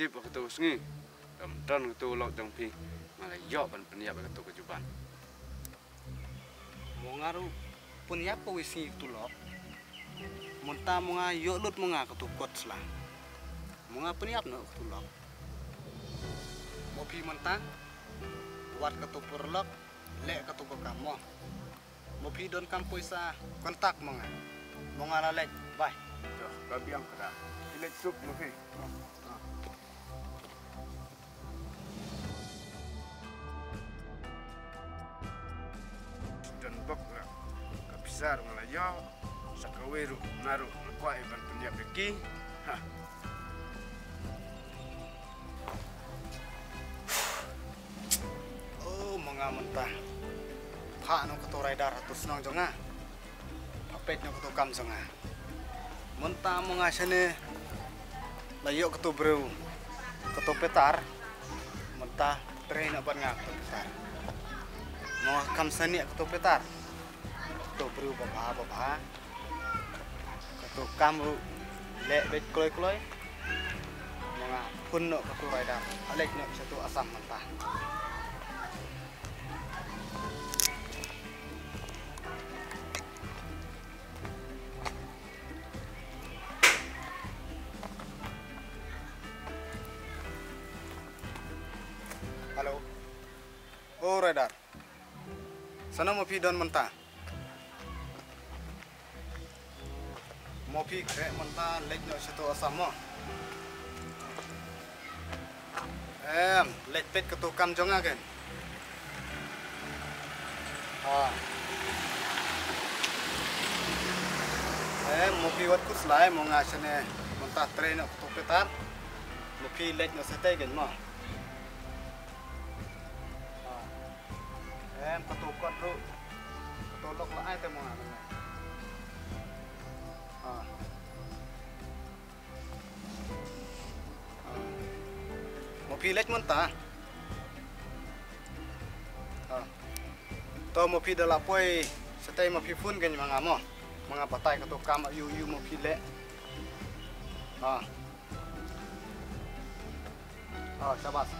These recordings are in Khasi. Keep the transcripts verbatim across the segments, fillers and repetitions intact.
Tip ha kato ka sngi. Kam don kato lok jong phi. Nga la ïoh ban pynïap ha kato ka juban. Mo nga ruh pynïap kawei sngi kato lok. Mynta mo nga ïoh lut mo nga kato kot sla. Mo nga pynïap noh kato lok. Mo phi mynta wad kato paralok, leh kato ka kam mo. Mo phi donkam pisa, kontak mo nga. Mo nga la leit, bye. Ka biang ka da. Phi leit suk mo phi. Don bok nga. Ka pisa ruh nga la ïoh. Sa kawei ruh, nga ruh nga kwah ban pynïap ïa ki. Ha. Oh, mo nga mynta. Phah noh kato rider ha to shnong jong nga. Pha peit noh kato kam jong nga. Mynta mo nga shane la ïoh kato briew kato petar. Mynta trei noh bad nga kato petar. Mo nga kam sani kato petar. Kato briew babha babha. Kato kam ruh leh beit kloi kloi. Mo nga phone noh kato rider. Alek noh sha to Assam mynta. Hello. O rider. Sano mo phi don mynta? Mo phi khreh mynta leit noh sha to Assam mo. Em, leit peit kato kam jong nga ken. Ha. Em, mo phi wat khuslai mo nga shane mynta trei noh kato petar. Mo phi leit noh shatei ken mo. Ha. Em, kato kot ruh. Kato lok la ai te mo nga. Ha. Mo phi leit mynta. To mo phi da la poi shatei mo phi phone kein ma nga mo. Ma nga batai kato kam ïu ïu mo phi leh. Shabash.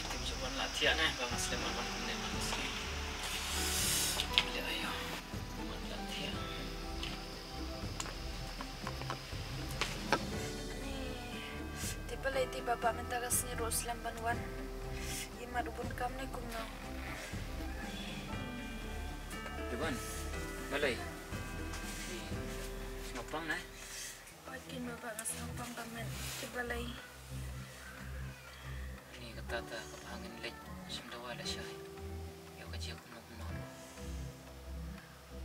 Tim ju wan la thiah ne ba nga slem ban kumne man sini. Leh ayo. Wan la thiah. Te balei te baba mynta ka sngi ruh slem ban wan. Imat u bun kam ne kumno. Duban. Balei. Sngap pang ne. Oi kin baba nga sngap pang ka met. Te balei. Ni kata ta ka ba ngin leit shim dawa lashai. Ïoh ka jia kumno kumno.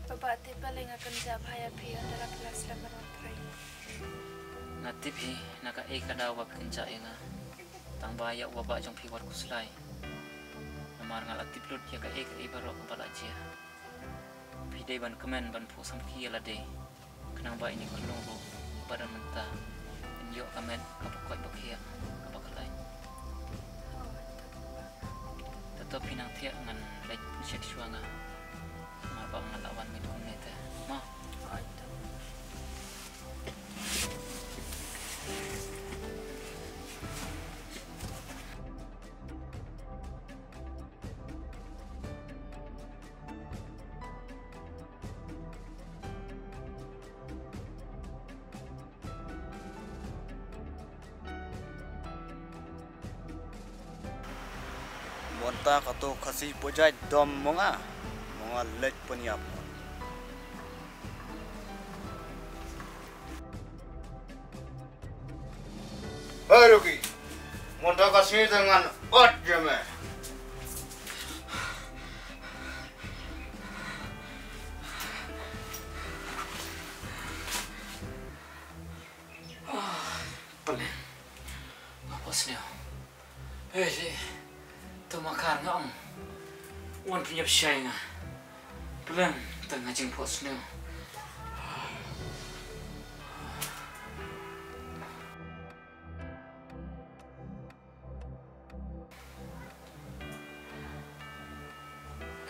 Baba te balei nga kynjah bha ïa phi ynda la phi la slem ban wan trei. Nga tip hi na kaei ka daw ba phi kynjah ïa nga. Tang ba ïa u baba jong phi wat khuslai. Namar nga la tip lut ïa kaei kaei baroh kaba la jia. Phi dei ban kmen ban phuh samrkhie ïa lade. Khnang ba ine i khyllung ruh ba don mynta in ïoh ka met kaba koit ba khiah kaba khlaiñ. Te to phi nang thiah ngan leit pynshet shuwa nga. Nga ba nga la wan miet kumne te. Ma. Mynta kato Khasi pujai dom mo nga, mo nga leit pynïap. Hei Rocky, mynta ka sngi te ngan ot ïa me. Pynleng. Nga phohsniew. Hei, to ma kar nga ong. Wan pynïap shai nga. Pynleng, tang nga jingphohsniew.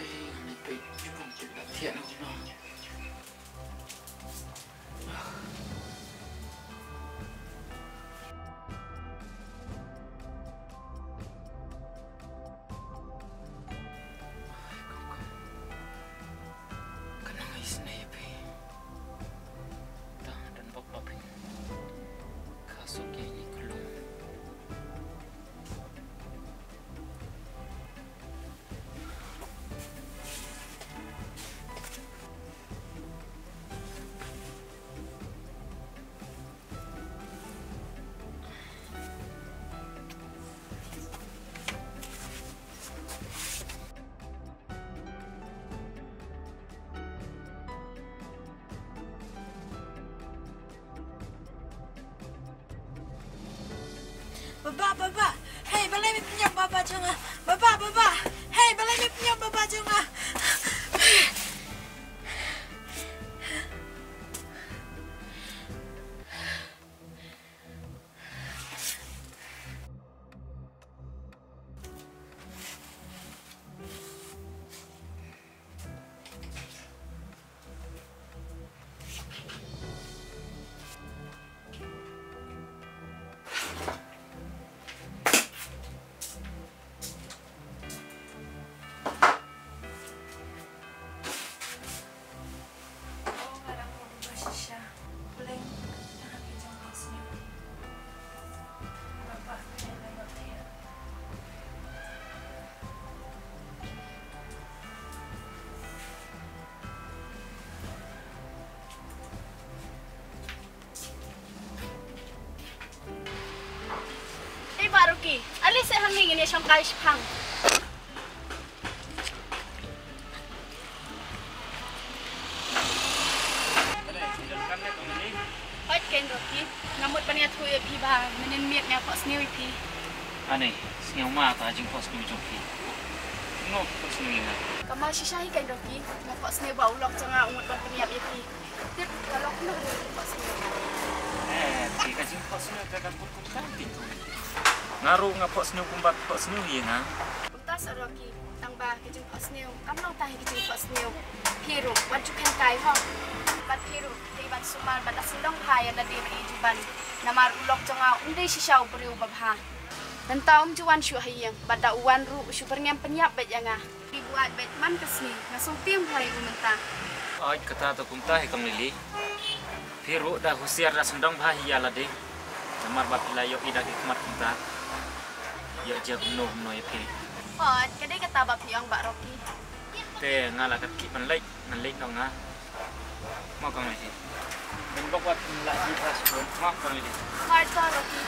Ei, ngan leit peit, wan peit la thiah na kumno. Baba, baba. Hei, balei me pynïap baba jong nga? Baba, baba. Hei, balei me pynïap baba jong nga? Ei Bah Rocky, ale seh hangne, ngin ïa shong kai shipang. Hooid keiñ Rocky, nga mut ban ïathuh ïa phi ba mynnin miet nga phohsniew ïa phi. Ani, sngewma ka jingphohsniew jong phi. Ngo phohsniew ïa nga. Ka ma shisha hi keiñ Rocky, nga phohsniew ba u lok jong nga u mut ban pynïap ïa phi. Tip ka lok noh ka jingphohsniew. Eh, phi ka jingphohsniew ka kan bun kumta phi tu. Nga ruh nga phohsniew kumba phohsniew ïa nga. Kumta sa Rocky, tang ba ka jingphohsniew kam long tang hi ka jingphohsniew. Phi ruh wat ju khein kai ho. Bad phi ruh dei ban sumar bad da sngewdon bha ïa lade bad ïa Juban. Namar u lok jong nga um dei shisha u briew ba bha. Mynta um ju wan shuh ha ïing bad da u wan ruh u shu byrngem pynïap beit ïa nga. Phi buaid beit man ka sngi, nga sngewtieng bha ïa u mynta. Oi, kata to kumta hi Kong Lily. Phi ruh da husiar da sngewdon bha hi ïa lade. Namar ba phi la ïohi da ki khmat kumta. Ïoh jia kumno kumno ïa phi. Oi, ka dei kata ba phi ong Bah Rocky. Te nga la kat ki ban leit, ngan leit noh nga. Mo Kong Lily. Ban bok wat la hi ta sbun. Mo Kong Lily. Oi to Rocky.